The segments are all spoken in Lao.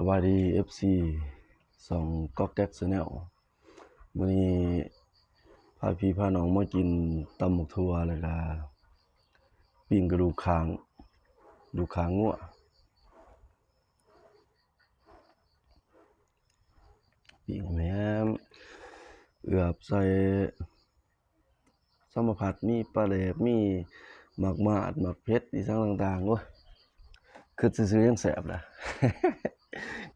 ສະບາຍດີ ເອັຟຊີ ຊ່ອງກອກແກັກແຊນແນວ. ມື້ນີ້ພາພີ່ພານ້ອງມາກິນຕຳບັກຖົ່ວ ແລ້ວກະປີ້ງກະດູກຂ້າງ ດູກຂ້າງງົວ ປີ້ງແຮມ ເອືອບໃສ່ ສາມະພັດ ມີປາແດກ ມີໝາກມາດ ໝາກເຜັດ ອີ່ຫຍັງຕ່າງໆ. ໂອ້ຍ ຄິດຊື່ໆຍັງແຊບລະ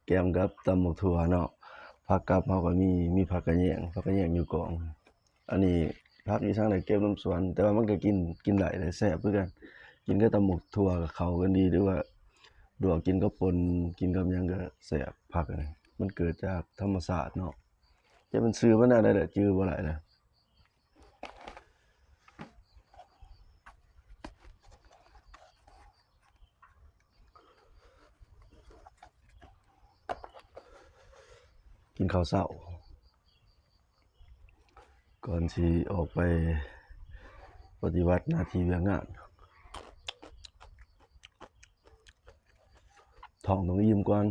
ແກ້ມກັບຕຳບັກຖົ່ວເນາະ. ຜັກກັບເຮົາກໍມີ ມີຜັກກະແຍງ ຜັກກະແຍງຢູ່ກອງ. ອັນນີ້ຜັກອີ່ຫຍັງໄດ້ເກັບນຳສວນ ແຕ່ວ່າມັນກໍກິນ ກິນໄດ້ເດ້ ແຊບຄືກັນ. ກິນກັບຕຳບັກຖົ່ວກໍເຂົ້າກັນດີ ຫຼືວ່າລວກກິນກັບປົ່ນ ກິນກັບຫຍັງກໍແຊບ. ຜັກອັນນີ້ມັນເກີດຈາກທຳມະຊາດເນາະ. ຈະແມ່ນຊື່ມັນແນວໃດລະ ຈື່ບໍ່ໄດ້ລະ. ກິນເຂົ້າເຊົ້າ ກ່ອນຊິອອກໄປປະຕິບັດໜ້າທີ່ວຽກງານ. ທ້ອງຕ້ອງອີ່ມກ່ອນ.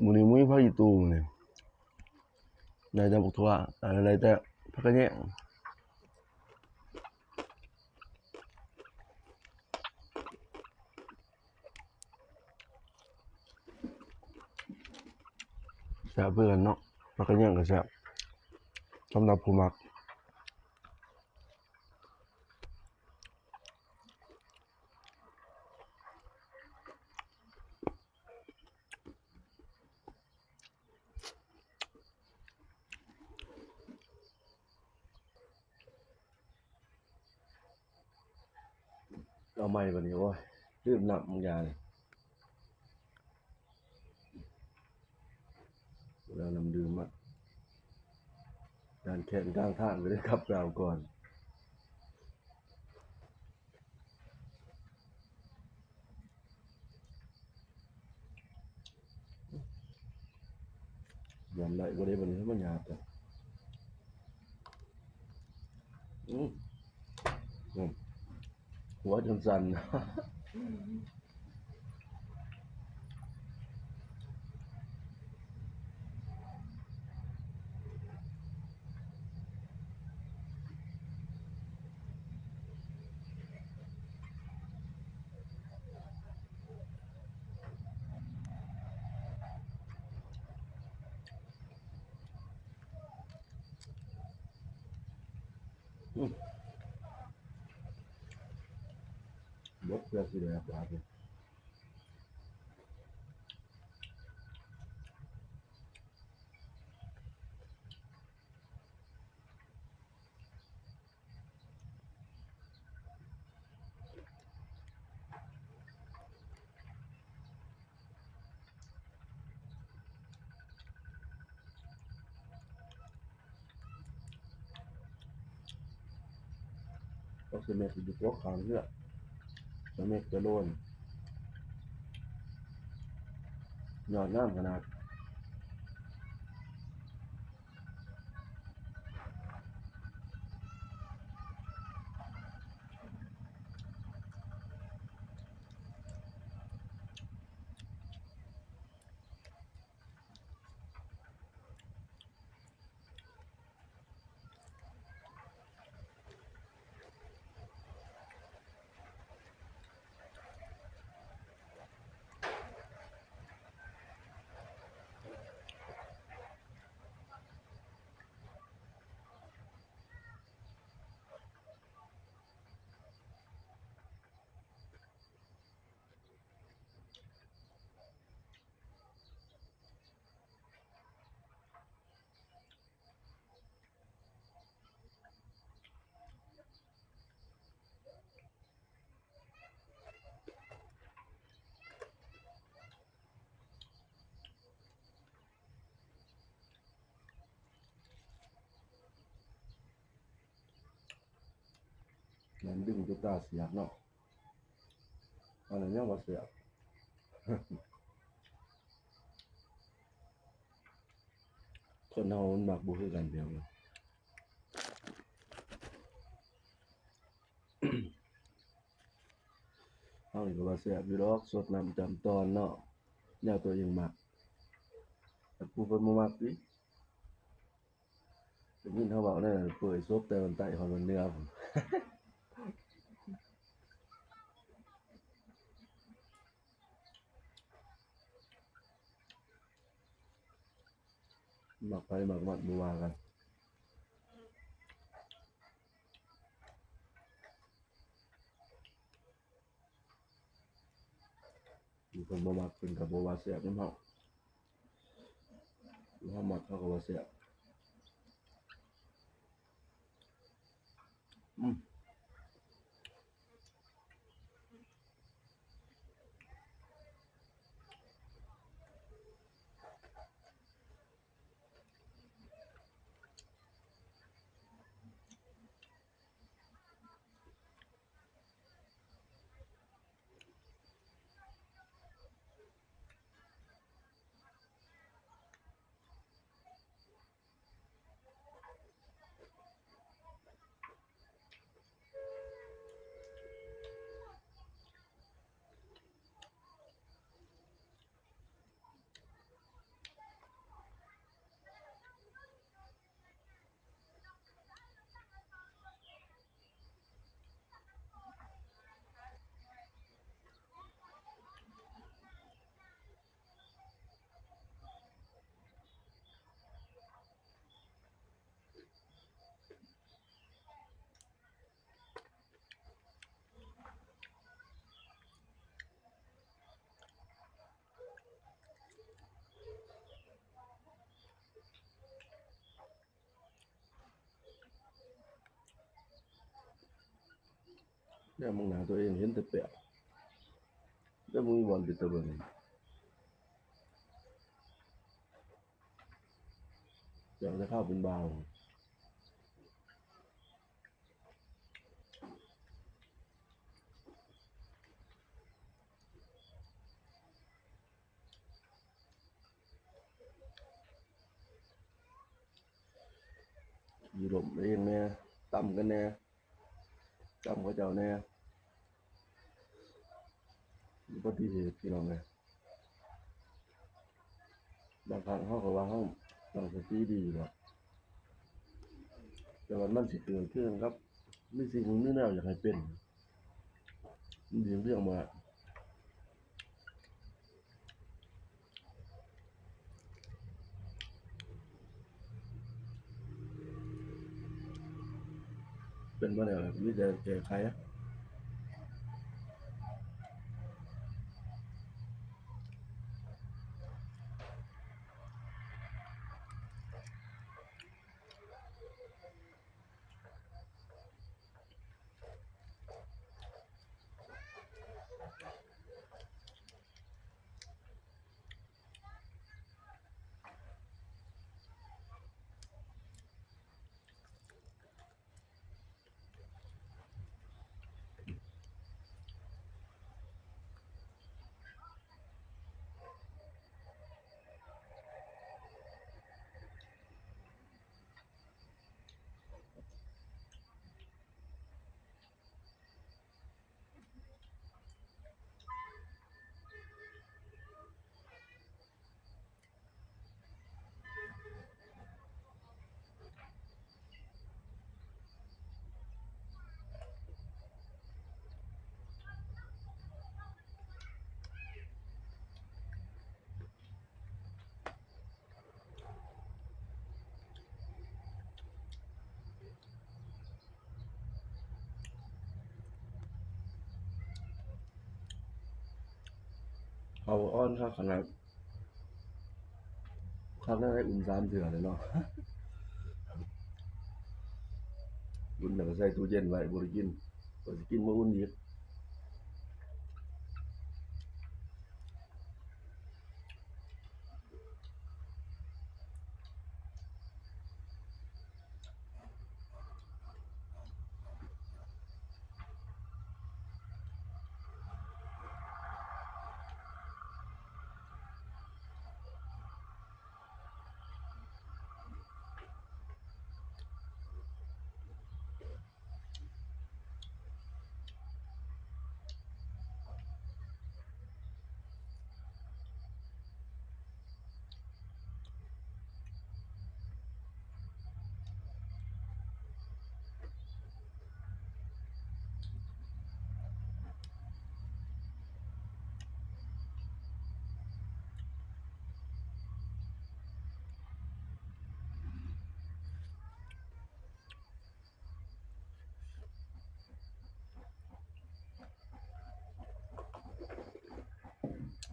ມື້ນີ້ບໍ່ມີຜັກອີ່ຕູ້ ມື້ນີ້ໄດ້ແຕ່ບັກຖົ່ວ ເອີ ໄດ້ແຕ່ຜັກກະແຍງ. ແຊບຄືກັນເນາະ ຜັກກະແຍງກໍແຊບ ສຳລັບຜູ້ມັກ. ເອົາໃໝ່ບັດນີ້ ໂອ້ຍ ລືມນ້ຳບາງຢ່າງນີ້ ແລ້ວນ້ຳດື່ມມາ ຢ້ານແຂນກາງທາງ ກໍເລີຍຂັບລາວກ່ອນ. ຢ້ານໄດ້ບໍ່ໄດ້ບັດນີ້ ມັນຍາກແທ້. ອືມ ອືມ ຫົວຈົນສັ່ນ. ອືມ ເບິດເພື່ອຊິໄດ້ຮັບບາດນີ້. ກໍຄືເມັດຢູ່ພວກຂ້າງເຮືອນ ແລ້ວເມັດກະໂລນ ຍອດງາມຂະໜາດ. ໂ ແມ່ນດຶງຈົນຕາສຽກເນາະ ອັນນັ້ນຍັງວ່າແຊບ. ຄົນເຮົາມັນມັກບໍ່ຄືກັນ ພີ່ນ້ອງເອີຍ. ເຮົານີ້ກໍວ່າແຊບຢູ່ດອກ ສົດນ້ຳຈຳຕອນເນາະ ແນວຕົວເອງມັກ ແຕ່ຜູ້ເພິ່ນບໍ່ມັກຕິ. ໄດ້ຍິນເຂົາເວົ້າແນວນັ້ນ ເປີດສົບແຕ່ວັນໃຕ້ຮອດວັນເໜືອພຸ້ນ. ມັກໃຜມັກມັນບໍ່ວ່າກັນ. ເພິ່ນບໍ່ມັກເພິ່ນກໍບໍ່ວ່າແຊບນຳເຮົາ ເຮົາມັກເຮົາກໍວ່າແຊບ. ອືມ. ແນມມອງໜ້າຕົວເອງເຫັນແຕ່ແປະ ແຕ່ບໍ່ມີບ່ອນເປັນຕາເບິ່ງ ຢາກແຕ່ຄາວເປັນບ່າວ. ຢູ່ລົມເອງແດ່ ຕຳກັນແດ່ ຕຳເຂົາເຈົ້າແດ່ ອຸບັດຕິເຫດ ພີ່ນ້ອງເອີຍ. ບາງຄັ້ງເຮົາກໍວ່າເຮົາຕັ້ງສະຕິດີຢູ່ດອກ ແຕ່ວ່າມັນຊິເກີດຄືກັນກັບມີສິ່ງມີແນວຢາກໃຫ້ເປັນ ມັນຫຼີກລ່ຽງບໍ່ໄດ້. ເປັນມາແລ້ວ ມີແຕ່ແກ້ໄຂ. ເຂົ້າອ່ອນຄັກຂະໜາດ ຄັກແນວໃດອຸ່ນສາມເທື່ອເລີຍເນາະ ອຸ່ນແລ້ວກໍໃສ່ຕູ້ເຢັນໄວ້ ບໍ່ໄດ້ກິນ ກໍຊິກິນມື້ອື່ນອີກ.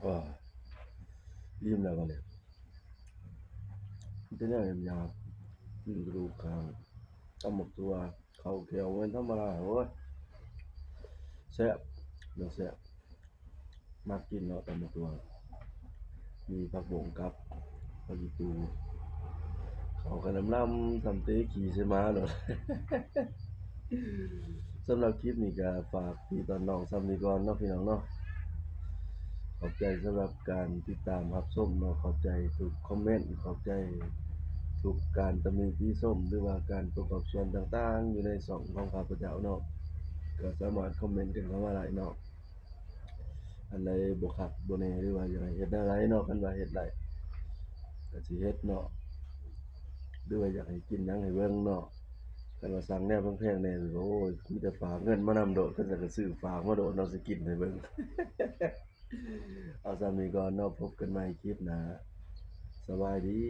ໂອ້ຍ ອີ່ມແລ້ວບັດນີ້ ມີແຕ່ແນວຫຍາບໆ ກິນກະດູກຂ້າງ ຕຳບັກຖົ່ວ ເຂົ້າແຂ້ວ ບໍ່ແມ່ນທຳມະດາ ໂອ້ຍ ແຊບ ແນວແຊບ ມັກກິນເນາະ ຕຳບັກຖົ່ວ ມີຜັກບົ້ງກັບຜັກອີ່ຕູ່ ເຂົ້າກັນລຳໆ ສ່ຳເຕະຂີ້ໃສ່ໝາໂລດ. ສຳລັບຄລິບນີ້ກະຝາກພີ່ຕອນນ້ອງສ່ຳນີ້ກ່ອນເນາະ ພີ່ນ້ອງເນາະ. ຂອບໃຈສຳລັບການຕິດຕາມຮັບຊົມເນາະ, ຂອບໃຈທຸກຄອມເມັນ, ຂອບໃຈທຸກການຕຳໜິຕິຊົມ ຫຼືວ່າການປະກອບສ່ວນຕ່າງໆ ຢູ່ໃນຊ່ອງຂອງຂ້າພະເຈົ້າເນາະ, ກໍສາມາດຄອມເມັນກັນເຂົ້າມາໄດ້ເນາະ. ອັນໃດບໍ່ຄັກບໍ່ແນ່ ຫຼືວ່າຢາກໃຫ້ເຮັດແນວໃດເນາະ, ຄັນວ່າເຮັດໄດ້ກໍຊິເຮັດເນາະ, ຫຼືວ່າຢາກໃຫ້ກິນຫຍັງໃຫ້ເບິ່ງເນາະ. ຄັນວ່າສັ່ງແນວແພງໆແນ່ ໂອ້ຍ ມີແຕ່ຝາກເງິນມານຳໂລດ, ຄັນຊັ້ນກໍຊື້ຝາກມາໂລດເນາະ, ຊິກິນໃຫ້ເບິ່ງ. ເອົາສ່ຳນີ້ກ່ອນເນາະ, ພົບກັນໃໝ່ຄລິບໜ້າ. ສະບາຍດີ.